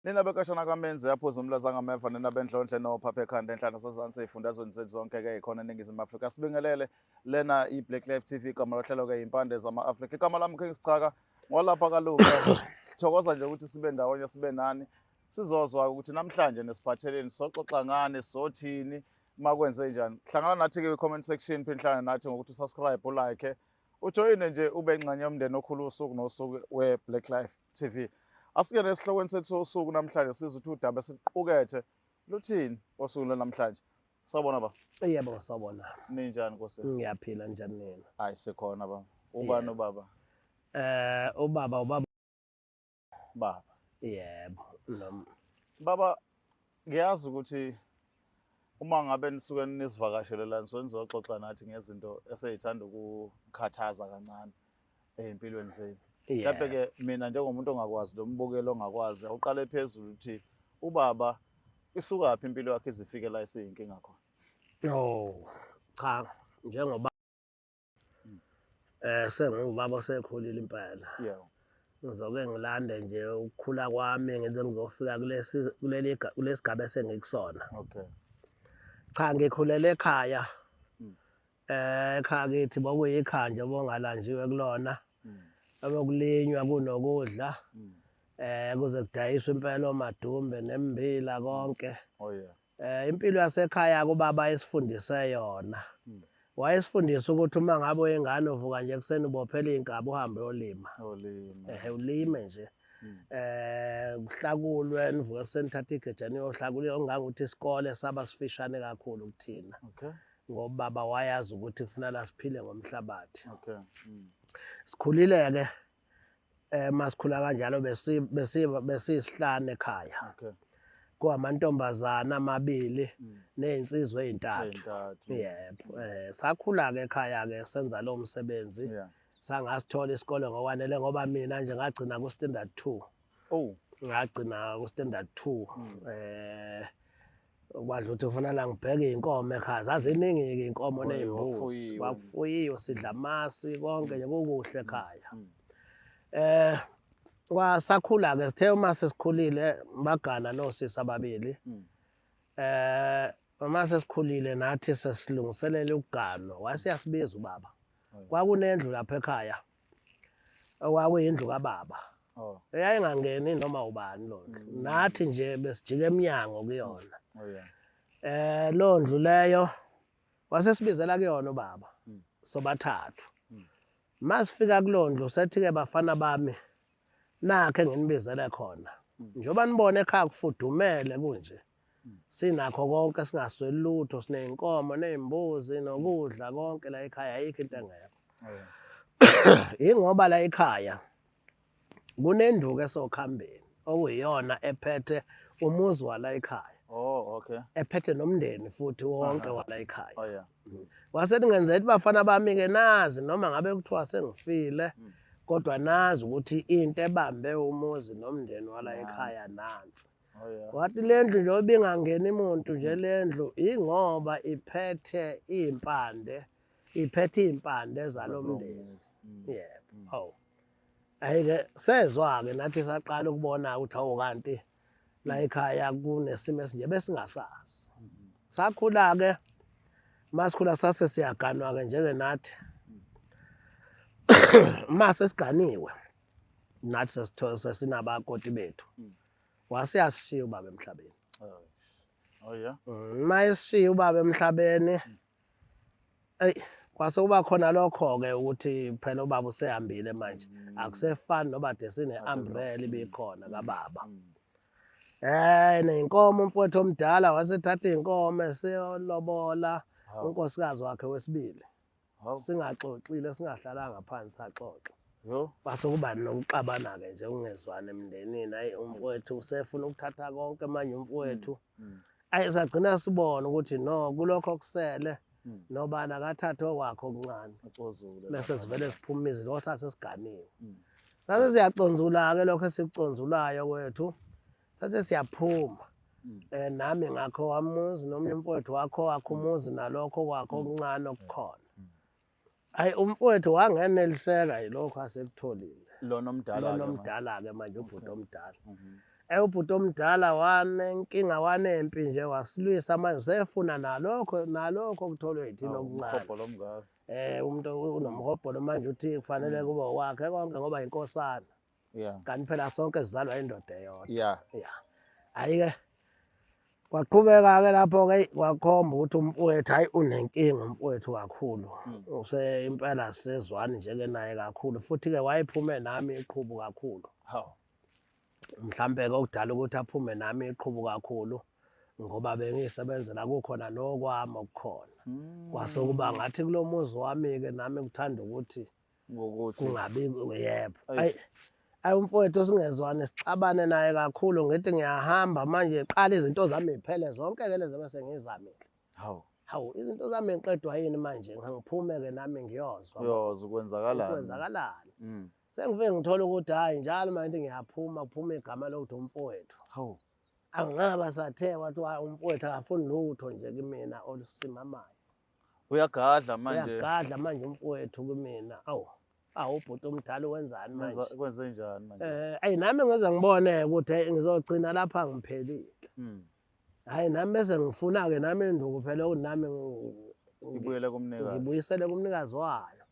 Nina bekashana kamenzi yaphuza umlaza ngameva, nina benhlonhle nophapha ekhanda enhlana sazansi ey'fundazweni zethu zonke-ke ey'khona eNingizimu Afrika. Sibingelele lena i-Black Life TV, igama lohlelo-ke Impande zama-Afrika. Igama lami King Sichaka, ngwalapha kaLuka. Sithokoza nje ukuthi sibe ndawonye sibe nani. Sizozwa ukuthi namhlanje nesiphatheleni soxoxa ngani, sothini, makwenze njani. Hlangana nathi-ke kwi-comment section, phinde hlangana nathi ngokuthi usubscribe, ulike, ujoyine nje ube ingxenye yomndeni okhulu usuku nosuku we-Black Life TV. Asingene esihlokweni sethu sosuku namhlanje sizwe ukuthi udaba esiqukethe luthini osuku lwanamhlanje. Sawubona ba. Yebo, sawubona. Ninjani Nkosi? Ngiyaphila, njani nina? Hayi, sikhona ba. Ubani ubaba? Ubaba Baba. Yebo, noma. Baba, ngiyazi ukuthi uma ngabe nisuke nisivakashele la nisuke nizoxoxa nathi ngezinto eseyithanda ukukhathaza kancane ey'mpilweni zenu. Mhlawumbe ke mina njengomuntu ongakwazi lo mbukelo ongakwazi awuqale phezulu ukuthi ubaba isukaphi impilo yakhe izifike la esiyinkinga khona. Oh, cha, njengoba sengubaba osekhulile impela. Ngizoke ngilande nje ukukhula kwami ngize ngizofika kulesi kuleli kulesigaba esengikusona. Cha, ngikhulele ekhaya. Ekhaya kithi bokuyikhaya nje bongalanjiwe kulona. Ebekulinywa kunokudla. Kuze kudayiswe impela omadumbe nembila konke. Oh yeah. Impilo yasekhaya kubaba esifundise yona. Wayesifundisa ukuthi uma ngabe uyingane uvuka nje ekuseni ubophela iy'nkabi uhambe uyolima. Uyolima. Ulime nje. Kuhlakulwe, nivuke ekuseni thatha igejane uyohlakula, ongangokuthi isikole saba sifishane kakhulu kuthina. Ngoba baba wayazi ukuthi kufuneka siphile ngomhlabathi. Sikhulile-ke masikhula kanjalo besiyisihlanu ekhaya. Kuwamantombazana amabili nezinsizwa ezintathu. Yebo. Sakhula-ke ekhaya-ke senza lowo msebenzi. Sangasithola isikole ngokwanele ngoba mina nje ngagcina ku-standard 2. Oh. Ngagcina ku-standard 2. Kwadla ukuthi kufanele ngibheke iy'nkomo ekhaya, zaziningi-ke iy'nkomo ney'mbuzi, kwakufuyiwe, sidla amasi, konke nje kukuhle ekhaya. Kwasakhula-ke, sithe uma sesikhulile bagana nosisi ababili. Uma sesikhulile nathi sesilungiselela ukuganwa, waseyasibiza ubaba. Kwakunendlu lapha ekhaya okwakuyindlu kababa. Eyayingangeni noma ubani lo ndlu. Nathi nje besijika emnyango kuyona. Oh yeah. Lo ndlu leyo wasesibizela kuyona ubaba. Sobathathu. Masifika kuloo ndlu sethi-ke bafana bami nakhe nginibizele khona. Njengoba nibona ekhaya kufudumele kunje. Sinakho konke, singasweli lutho, siney'nkomo ney'mbuzi nokudla konke la ekhaya, ayikho into engekho. Oh yeah. Ingoba la ekhaya kunenduku esokhambeni okuyiyona ephethe umuzi wala ekhaya. Oh, okay. Ephethe nomndeni futhi wonke wala ekhaya. Oh yeah. Wase ningenzela bafana bami ke nazi noma ngabe kuthiwa sengifile kodwa nazi ukuthi into ebambe umuzi nomndeni wala ekhaya nansi. Oh yeah. Wathi le ndlu nje obingangeni umuntu nje le ndlu ingoba iphethe impande, iphethe impande zalomndeni. Yebo. Hawu. Ayike sezwa-ke nathi saqala ukubona ukuthi hawu kanti la ekhaya kunesimo esinje besingasazi. Sakhula-ke, masikhula sase siyaganwa-ke njengenathi. Uma sesiganiwe nathi sesinabakoti bethu. Wase yasishiya ubaba emhlabeni. Oh yeah. Uma esishiya ubaba emhlabeni, eyi kwase kuba khona lokho-ke ukuthi phela ubaba usehambile manje. Akusefani noba de sine-umbrella ibikhona kababa. Ney'nkomo umfowethu omdala wasethatha iy'nkomo eseyolobola unkosikazi wakhe wesibili. Singaxoxile, singahlalanga phansi saxoxa. Kwase kuba nokuxabana-ke nje ukungezwani emndenini. Hhayi umfowethu usefuna ukuthatha konke manje umfowethu. Ayi sagcina sibona ukuthi no kulokho okusele nobani akathathe okwakhe okuncane. Bese sivele siphume izinto sase siganiwe. Sase siyaconzula-ke lokho esikuconzulayo kwethu. Sase siyaphuma. Nami ngakho wamuzi nomunye umfowethu wakho wakho umuzi nalokho kwakho okuncane okukhona. Hayi umfowethu wangeneliseka yilokho asekutholile. Lona omdala. Lona omdala-ke manje ubhuti omdala. Ubhuti omdala wanenkinga, wanempi nje, wasilwisa manje usefuna nalokho nalokho okutholwe yithina okuncane. Umhobholo omngaka. Umuntu unomhobholo manje, uthi kufanele kube owakhe konke ngoba inkosana. Kanti phela sonke sizalwa indoda eyodwa. Yeah. Hhayi-ke kwaqhubeka-ke lapho-ke, kwakhomba ukuthi umfowethu hhayi unenkinga umfowethu kakhulu. Use impela sisezwani nje-ke naye kakhulu, futhi-ke wayephume nami iqhubu kakhulu. Hawu. Mhlampe-ke okudala ukuthi aphume nami iqhubu kakhulu ngoba bengisebenzela kukhona nokwami okukhona. Kwase kuba ngathi kulo muzi wami-ke nami kuthanda ukuthi Ngokuthi kungabi, yebo. Ayi, ayi umfowethu singezwani, sixabane naye kakhulu, ngithi ngiyahamba manje, qala izinto zami ziphele zonke-ke lezi bese ngiyizamile. Hawu. Hawu, izinto zami ngiqedwa yini manje? Ngiphume-ke nami ngiyozwa. Uyozwa kwenzakalani. Kwenzakalani. Sengifike ngithola ukuthi hhayi njalo uma ngithi ngiyaphuma kuphuma igama lokuthi umfowethu. Hawu. Angingaba sathe wathi umfowethu akafuni lutho nje kimina olusimamayo. Uyagadla manje. Uyagadla manje umfowethu kimina. Awu. Awu ubhuti omdala wenzani manje? Kwenze njani manje? Ayi nami ngize ngibone ukuthi ngizogcina lapha ngiphelile. Hayi nami bese ngifuna ke nami induku phela ukuthi nami ngibuyele kumnikazi. Ngibuyisele kumnikazi wayo.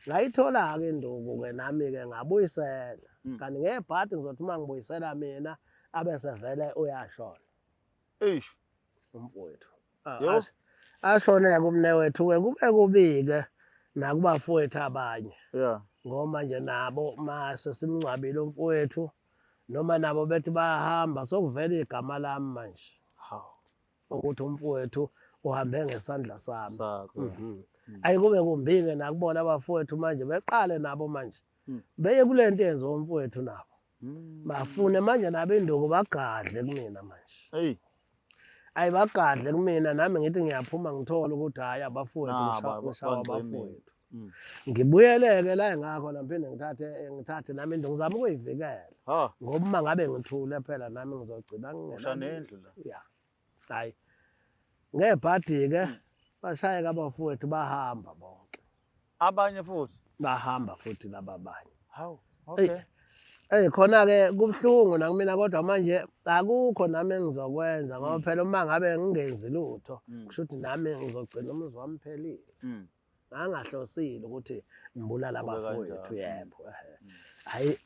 Ngayithola ke induku ke nami ke ngabuyisela. Kanti ngebhadi ngizothi uma ngibuyisela mina abese vele uyashona. Eish. Umfowethu. Ashone kumnewethu ke kube kubi-ke nakubafowethu abanye. Ngoba nje nabo mase simngcwabile umfowethu noma nabo bethi bayahamba sokuvela igama lami manje. Hawu. Ukuthi umfowethu uhambe ngesandla sami. Sakho. Ayi kube kumbi-ke nakubona abafowethu manje beqale nabo manje. Beye kule nto yenziwa umfowethu nabo. Bafune manje nabo induku bagadle kumina manje. Hey. Ayi bagadle kumina nami ngithi ngiyaphuma ngithola ukuthi hayi abafowethu ngishawa abafowethu. Ngibuyeleke la engakho ngiphinde ngithathe nami induku ngizama ukuyivikela. Ngoba uma ngabe ngithule phela nami ngizogcina ngingena nendlu la. Yeah. Hayi. Ngebhadi-ke bashayeka abafowethu bahamba bonke. Abanye futhi bahamba futhi laba abanye. Hawu, okay. Ey khona ke kubuhlungu nakumina kodwa manje akukho nami engizokwenza ngoba phela uma ngabe ngingenzi lutho kusho ukuthi nami ngizogcina umuzi wami phelile. Ngangahlosile ukuthi ngibulala abafowethu yebo. Hayi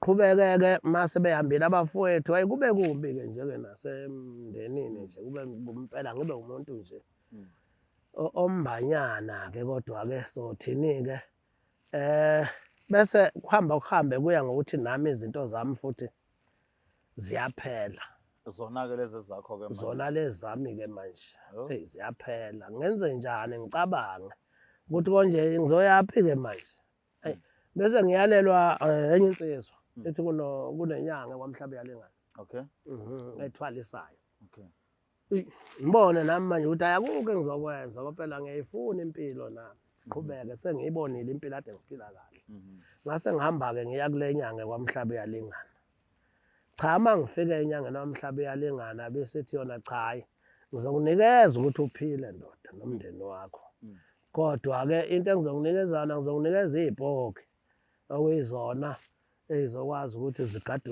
qhubeke-ke mase behambile abafowethu, hayi kube kubi-ke nje-ke nasemndenini nje kube kumpela ngibe umuntu nje ombanyana-ke kodwa-ke sothini-ke bese kuhamba kuhambe kuya ngokuthi nami izinto zami futhi ziyaphela. Zona-ke lezi zakho-ke manje. Zona lezi zami-ke manje. Hey ziyaphela. Ngenze njani ngicabange ukuthi konje ngizoyaphi-ke manje. Hey bese ngiyalelwa enye insizwa ethi kunenyanga kwaMhlaba yalengane. Okay. Ethwalisayo. Okay. Ngibone nami manje ukuthi ayakukho engizokwenza ngoba phela ngiyayifuna impilo nami. Qhubeke sengiyibonile impilo ade ngiphila kahle. Ngase ngihamba-ke ngiya kule nyanga kwaMhlaba yalingana. Cha uma ngifika enyangeni kwaMhlaba yalingana besithi yona cha hayi ngizokunikeza ukuthi uphile ndoda nomndeni wakho. Kodwa-ke into engizokunikeza yona ngizokunikeza iy'poki okuyizona ey'zokwazi ukuthi zigade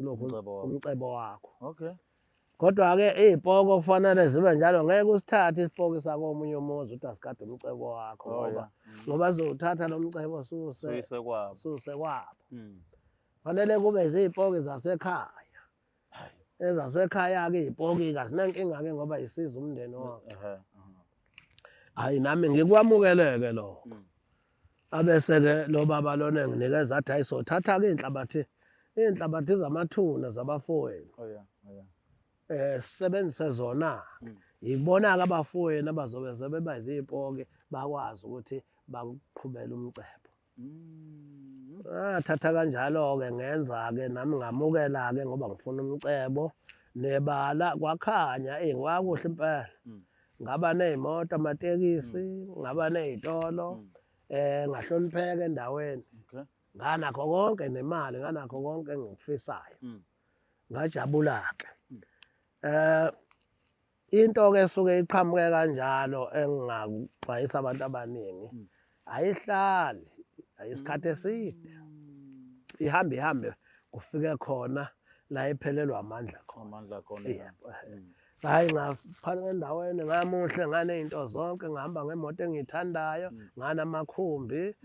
lokhu umcebo wakho. Okay. Kodwa-ke iy'poko kufanele zibe njalo, ngeke usithathe isipoki sakomunye umuzi ukuthi asigade umcebo wakho ngoba ngoba sizowuthatha lo mcebo suse kwabo. Suse kwabo. Fanele kube ziyipoki zasekhaya. Ezasekhaya-ke iy'poki-ke azinankinga-ke ngoba isiza umndeni wonke. Hhayi nami ngikwamukeleke lokho. Abese-ke lo baba lona enginikeza athi hayi sothatha-ke iy'nhlabathi iy'nhlabathi zamathuna zabafowenu. Sisebenzise zona. Yibona-ke abafowenu abazobe sebeba ziyipoki bakwazi ukuthi bakuqhubele umcebo. Ngathatha kanjalo-ke ngenza-ke nami ngamukela-ke ngoba ngifuna umcebo nebala kwakhanya eyi kwakuhle impela. Ngaba ney'moto, amatekisi, ngaba ney'tolo, ngahlonipheka endaweni. Nganakho konke nemali, nganakho konke engikufisayo. Ngajabula-ke. Into-ke esuke iqhamuke kanjalo engingaxwayisa abantu abaningi, ayihlali, isikhathi eside. Ihambe ihambe kufike khona La ephelelwa amandla khona. Amandla khona. Yebo. Hayi, ngaphala endaweni, ngamuhle, nganey'nto zonke, ngihamba ngemoto engiyithandayo, nganamakhumbi,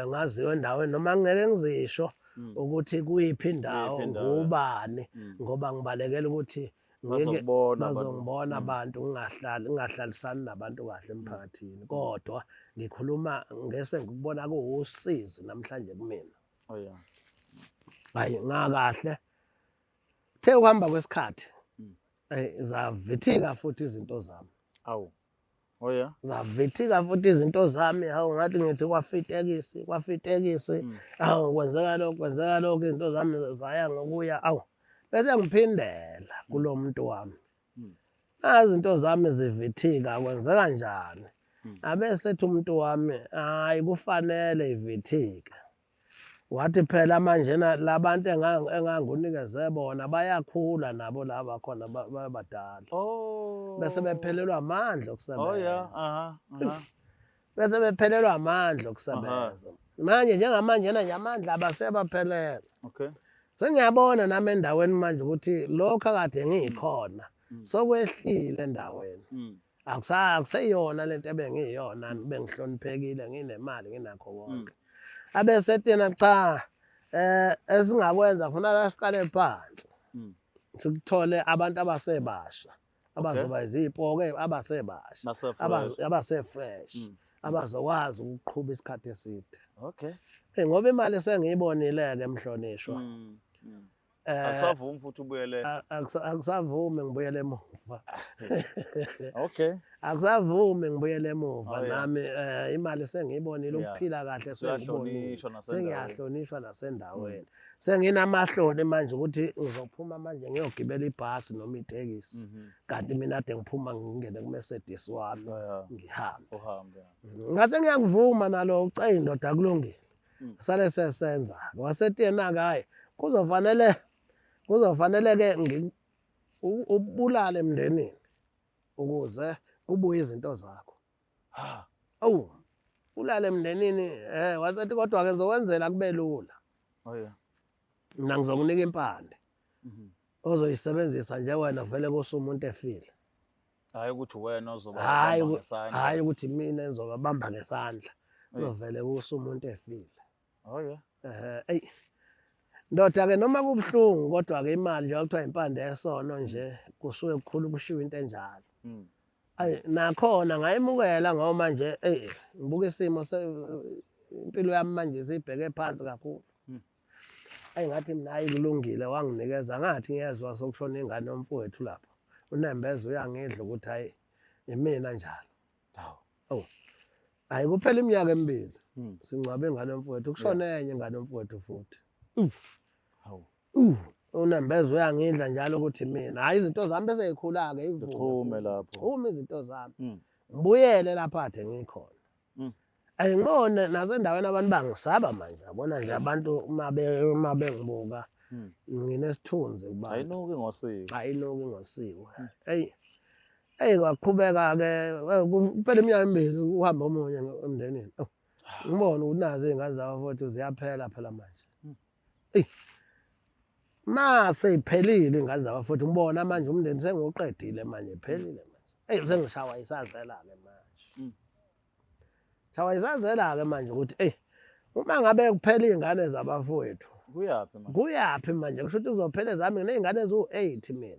ngaziwa endaweni, noma ngeke ngizisho ukuthi kuyiphi indawo, Kuyiphi indawo. ngubani, ngoba ngibalekela ukuthi ngeke Bazokubona abantu. bazongibona abantu, ngingahlali, ngingahlalisani nabantu kahle emphakathini. Kodwa ngikhuluma ngese ngikubona kuwusizi namhlanje kumina. Oh yeah. Hayi, ngakahle. Kuthe ukuhamba kwesikhathi, zavithika futhi izinto zami. Awu. Oh yeah. Zavithika futhi izinto zami. Hawu, ngathi ngithi kwafitekisi, kwafitekisi. Hawu, kwenzeka lokhu, kwenzeka lokhu, izinto zami zaya ngokuya. Awu, bese ngiphindela kulo muntu wami. Nazi izinto zami zivithika, kwenzeka kanjani? Abe sethi umuntu wami, hayi, kufanele ivithike. Wathi phela manje na labantu engangunikeze bona bayakhula nabo, laba khona babadala. Bese bephelelwa amandla okusebenza. Oh yeah. Aha. Aha. Bese bephelelwa amandla okusebenza. Manje njengamanje nje amandla abasebaphelele. Sengiyabona nami endaweni manje ukuthi lokho akade ngiyikhona sokwehlile endaweni. Akuseyona lento ebengiyona, bengihloniphekile, nginemali, nginakho konke. Abesethi cha, esingakwenza kufanele siqale phansi. Sikuthole abantu abasebasha abazoba izipoke, abasebasha, Base-fresh. Abase-fresh, abazokwazi ukuqhuba isikhathi eside. Ngoba imali sengiyibonile-ke, mhlonishwa. Akusavumi futhi ubuyele. Akusavumi ngibuyele emuva. Akusavumi ngibuyele emuva. Oh, yeah. Nami imali sengiyibonile, ukuphila kahle sengibonile. Usuyahlonishwa nasendaweni. Sengiyahlonishwa nasendaweni. Senginamahloni manje ukuthi ngizophuma manje ngiyogibela ibhasi noma itekisi. Kanti mina kade ngiphuma ngingene ku-Mercedes wami, ngihambe. Uhambe. Ngase ngiyakuvuma nalo, uca indoda, kulungile. Sale sesenza. Wasethi yena-ke, hhayi, kuzofanele-ke ubulale emndenini ukuze kubuye izinto zakho. Ha. Awu, ulale emndenini, wasethi kodwa-ke ngizokwenzela kube lula. Oh yeah. Mina ngizokunika impande. Ozoyisebenzisa nje wena vele kuse umuntu efile. Hayi ukuthi wena ozoba Hhayi bamba ngesandla. Hhayi ukuthi mina engizobabamba ngesandla. Kuzovele kuse umuntu efile. Oh yeah. Eyi. Ndoda ke, noma kubuhlungu, kodwa ke imali nje kuthiwa impande yesono nje, kusuke kukhulu kushiwo into enjalo. Ayi, nakhona ngayemukela ngoba manje eyi ngibuka isimo impilo yami manje sibheke phansi kakhulu. Ayi, ngathi mina hayi, kulungile, wanginikeza, ngathi ngiyezwa sokushona ingane yomfowethu lapho. Unembeza uyangidla ukuthi hayi, imina njalo. Hawu. Oh. Hayi, kuphela iminyaka emibili. Singcwabe ingane yomfowethu, kushone enye ingane yomfowethu futhi. Hawu. Unembeza uyangidla njalo ukuthi mina. Hayi, izinto zami bese zikhula-ke, ivume Zichume futhi. lapho. Zichume izinto zami. Ngibuyele lapha kade ngikhona. Ayi, ngibone nasendaweni abantu bangisaba manje. Yabona nje abantu uma bengibuka, nginesithunzi kubantu. Ayinuki ngosiwe. Ayinuki ngosiwe. Eyi. Eyi, kwaqhubeka-ke, kuphela iminyaka emibili uhamba omunye emndenini. Oh, ngibone ukuthi nazi iy'ngane zabafowethu ziyaphela phela manje. Eyi. Mase iphelile iy'ngane zabafowethu, ngibona manje umndeni sengiwuqedile manje, iphelile manje. Eyi, sengishawa isazela-ke manje. Shawa isazela-ke manje ukuthi eyi, uma ngabe kuphela iy'ngane zabafowethu, Kuyaphi manje? Kuyaphi manje? Kusho ukuthi kuzophela ezami, nginey'ngane eziwu-8 mina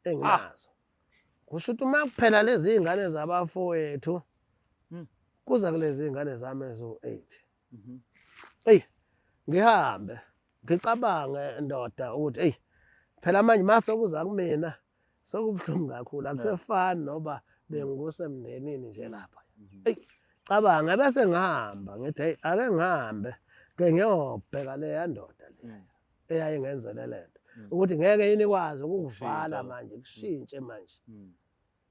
enginazo. Kusho ukuthi uma kuphela lezi iy'ngane zabafowethu, kuza kulezi iy'ngane zami eziwu-8. Eyi, ngihambe ngicabange ndoda ukuthi eyi, phela manje mase kuza kumina sekubuhlungu kakhulu, akusefani noba bengikusemndenini nje lapha. Eyi, cabanga, bese ngihamba ngithi hey, ake ngihambe ke ngiyobheka leya ndoda le eyayingenzele lento, ukuthi ngeke yini ikwazi ukukuvala Ukushintsha. manje, kushintshe manje.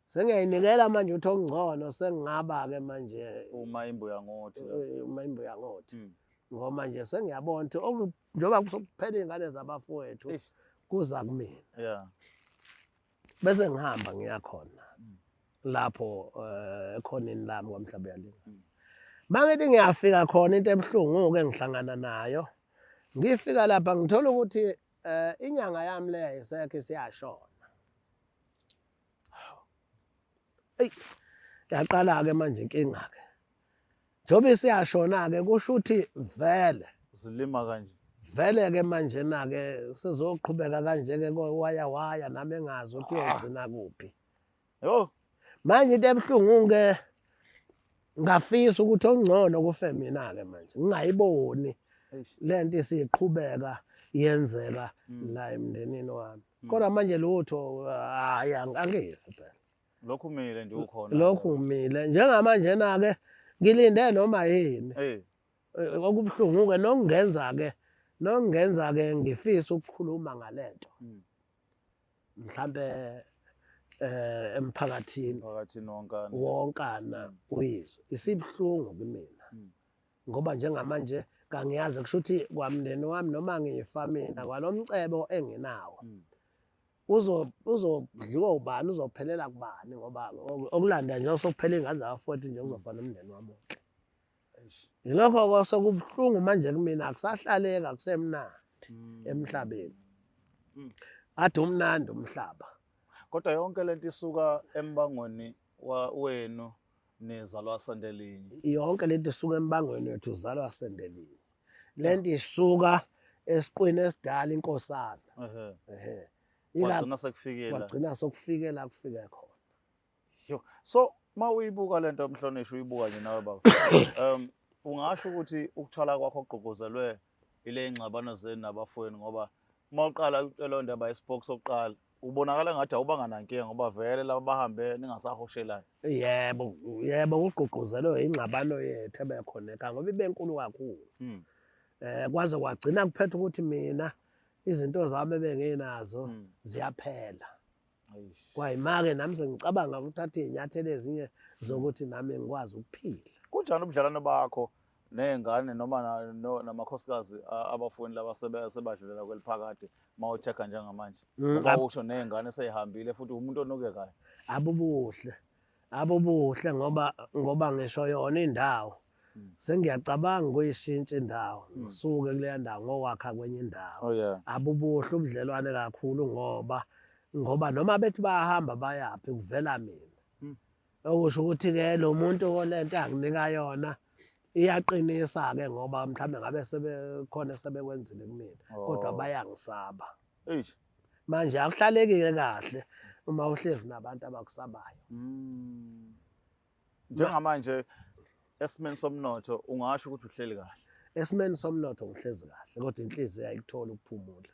Sengiyayinikela manje ukuthi okungcono sengingaba-ke manje Uma imbuya ngothi. Uma imbuya ngothi. Ngoba manje sengiyabona ukuthi njengoba kusokuphela iy'ngane zabafowethu, Eish. kuza kumina. Bese ngihamba ngiya khona lapho ekhoneni lami kwaMhlaba uyalinga. Mangithi ngiyafika khona, into ebuhlungu-ke ngihlangana nayo, ngifika lapha ngithola ukuthi Inyanga yami le ayisekho, isiyashona. Eyi, yaqala-ke manje inkinga-ke. Njengoba isiyashona-ke kusho ukuthi vele Zilima kanje. Vele-ke manjena-ke sizoqhubeka kanje-ke waya waya nami engazi ukuthi uyogcina kuphi. Yo. Manje into ebuhlungu-ke ngafisa ukuthi okungcono kufe mina-ke manje ngingayiboni le nto isiqhubeka yenzeka la emndenini wami. Kodwa manje lutho, hayi, angifi phela. Lokhu umile nje ukhona. Lokhu umile njengamanje-na-ke ngilinde noma yini. Eh. Okubuhlungu-ke nokungenza-ke ngifise ukukhuluma ngalento. Mhlambe emphakathini. Emphakathini wonkana. Wonkana uyizwe. Isibuhlungu kimina. Ngoba njengamanje kangiyazi kusho ukuthi kwamndeni wami noma ngifa mina kwalomcebo enginawo. Uzodliwa ubani, uzophelela kubani, ngoba okulanda nje osokuphela iy'ngane zaka-40 nje kuzofana nomndeni wami wonke. Yilokho-ke sekubuhlungu manje kumina, akusahlaleki, akusemnandi emhlabeni. Ade umnandi umhlaba. Kodwa yonke lento isuka embangweni wenu nizalwa sendelinye. Yonke lento isuka embangweni wethu, uzalwa sendelinye. Lento isuka esiqwini esidala inkosana. Ehe. Kwagcina sekufikela. Kwagcina sokufikela kufike khona. Yo. So mawuyibuka lento mhlonishwa, uyibuka nje nawe baba. Ungasho ukuthi ukuthwala kwakho kugqugquzelwe ile ngxabano zenu nabafowenu, ngoba uma uqala leyo ndaba yesipoki sokuqala ubonakala ngathi awubanga nankinga ngoba vele laba bahambe ningasahoshelani. Yebo, yebo, kugqugquzelwe ingxabano yethu ebekhona ekhaya ngoba ibe nkulu kakhulu. Kwaze kwagcina kuphetha ukuthi mina izinto zami ebenginazo ziyaphela. Kwayima-ke nami sengicabanga ukuthatha iy'nyathelo ezinye zokuthi nami ngikwazi ukuphila. Kunjani ubudlelwano bakho ney'ngane noma namakhosikazi abafowenu laba sebadlulela kweliphakade uma ucheck-a njengamanje? Ngoba usho ney'ngane sey'hambile futhi umuntu onukekayo. Abubuhle, abubuhle ngoba ngisho yona indawo sengiyacabanga ukuyishintsha indawo, ngisuke kuleya ndawo ngowakha kwenye indawo. Oh yeah. Abubuhle ubudlelwane kakhulu ngoba noma bethi bayahamba bayaphi kuvela mina. Okusho ukuthi-ke lo muntu lento anginika yona iyaqinisa-ke ngoba mhlawumbe ngabe sebekhona sebekwenzile kumina, kodwa bayangisaba. Eish. Manje akuhlaleki-ke kahle uma uhlezi nabantu abakusabayo. Njengamanje esimeni somnotho ungasho ukuthi uhleli kahle? Esimeni somnotho ngihlezi kahle, kodwa inhliziyo ayikutholi ukuphumula.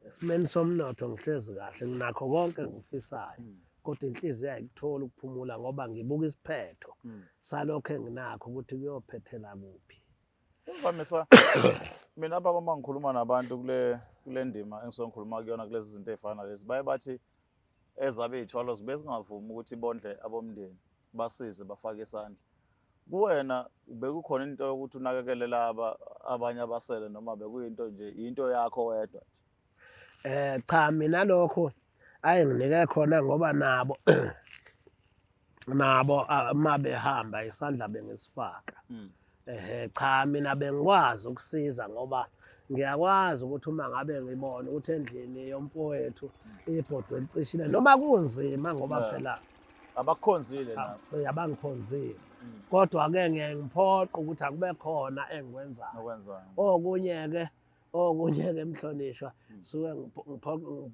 Esimeni somnotho ngihlezi kahle, nginakho konke engikufisayo, kodwa inhliziyo ayikutholi ukuphumula ngoba ngibuka isiphetho salokho enginakho ukuthi kuyophethela kuphi. Imvamisa mina baba uma ngikhuluma nabantu kule ndima engisuke ngikhuluma kuyona kulezi zinto ey'fana nalezi, baye bathi ezabe iy'thwalo zibe zingavumi ukuthi bondle abomndeni, basize bafake isandla. Kuwena bekukhona into yokuthi unakekele laba abanye abasele noma bekuyinto nje into yakho wedwa nje? Cha, mina lokho ayenginike khona ngoba nabo uma behamba isandla bengisifaka. Cha, mina bengikwazi ukusiza ngoba ngiyakwazi ukuthi uma ngabe ngibona ukuthi endlini yomfowethu ibhodwe licishile noma kunzima ngoba phela abakhonzile nabo. Abangikhonzile. Kodwa-ke ngiyaye ngiphoqe ukuthi akube khona engikwenzayo. Okwenzayo. Okunye-ke mhlonishwa, suke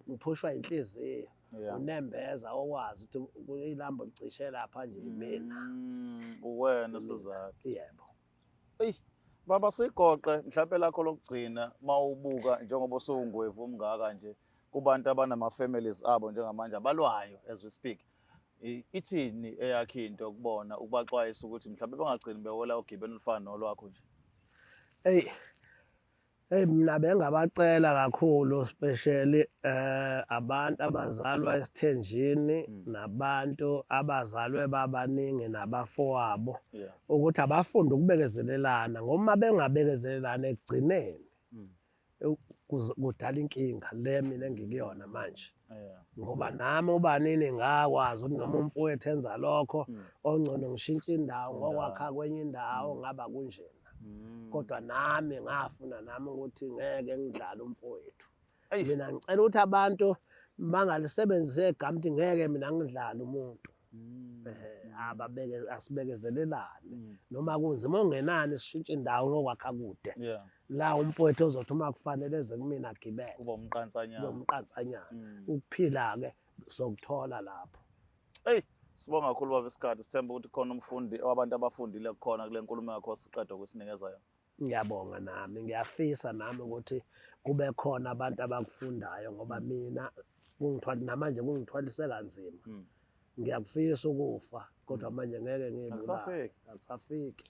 ngiphushwa inhliziyo. Unembeza okwazi ukuthi ilambo licishe lapha nje mina. Uwena sizathu. Yebo. Eyi, baba sigoqe mhlawumbe lakho lokugcina mawubuka njengoba usungwevu umngaka nje kubantu abanama families abo njengamanje abalwayo as we speak. Ithini eyakhe into kubona ukubaxwayisa ukuthi mhlawumbe bangagcini bewela ogibeni olufana nolwakho nje? Eyi, hey, mina bengabacela kakhulu especially abantu abazalwa esithenjini nabantu abazalwe babaningi nabafowabo ukuthi abafunde ukubekezelelana, ngoba uma bengabekezelelana ekugcineni kudala inkinga le mina engikuyona manje. Ngoba nami ubanini ngakwazi ukuthi noma umfowethu enza lokho, ongcono ngishintshe indawo ngokwakha kwenye indawo ngaba kunjena. Kodwa nami ngafuna nami ukuthi ngeke ngidlale umfowethu. Mina ngicela ukuthi abantu bangalisebenzise igama ukuthi ngeke mina ngidlale umuntu. Ababeke asibekezelelane. Noma kunzima ongenani sishintshe indawo ngokwakha kude. La umfowethu ozothi uma kufanele eze kumina agibele. Kuba umqansanyana. Kuba umqansanyana. Ukuphila-ke sokuthola lapho. Eyi, sibonga kakhulu baba isikhathi, sithemba ukuthi khona umfundi abantu abafundile kukhona kule nkulumo yakho osiqeda ukusinikeza yona. Ngiyabonga nami, ngiyafisa nami ukuthi kube khona abantu abakufundayo ngoba mina kungithwala namanje kungithwalise kanzima. Ngiyakufisa ukufa kodwa manje ngeke ngibulale. Akusafiki. Akusafiki.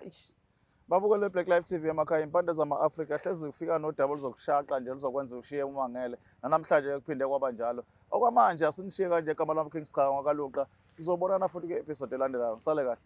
Eish. Babukele Black Life TV emakhaya, impande zama-Afrika hlezi kufika nodaba oluzokushaqa nje, luzokwenza ushiye umangele. Nanamhlanje kuphinde kwaba njalo. Okwamanje asinishiye kanje, igama lami King Sichaka ngwakaLuqa. Sizobonana futhi kwi-episode elandelayo. Sale kahle.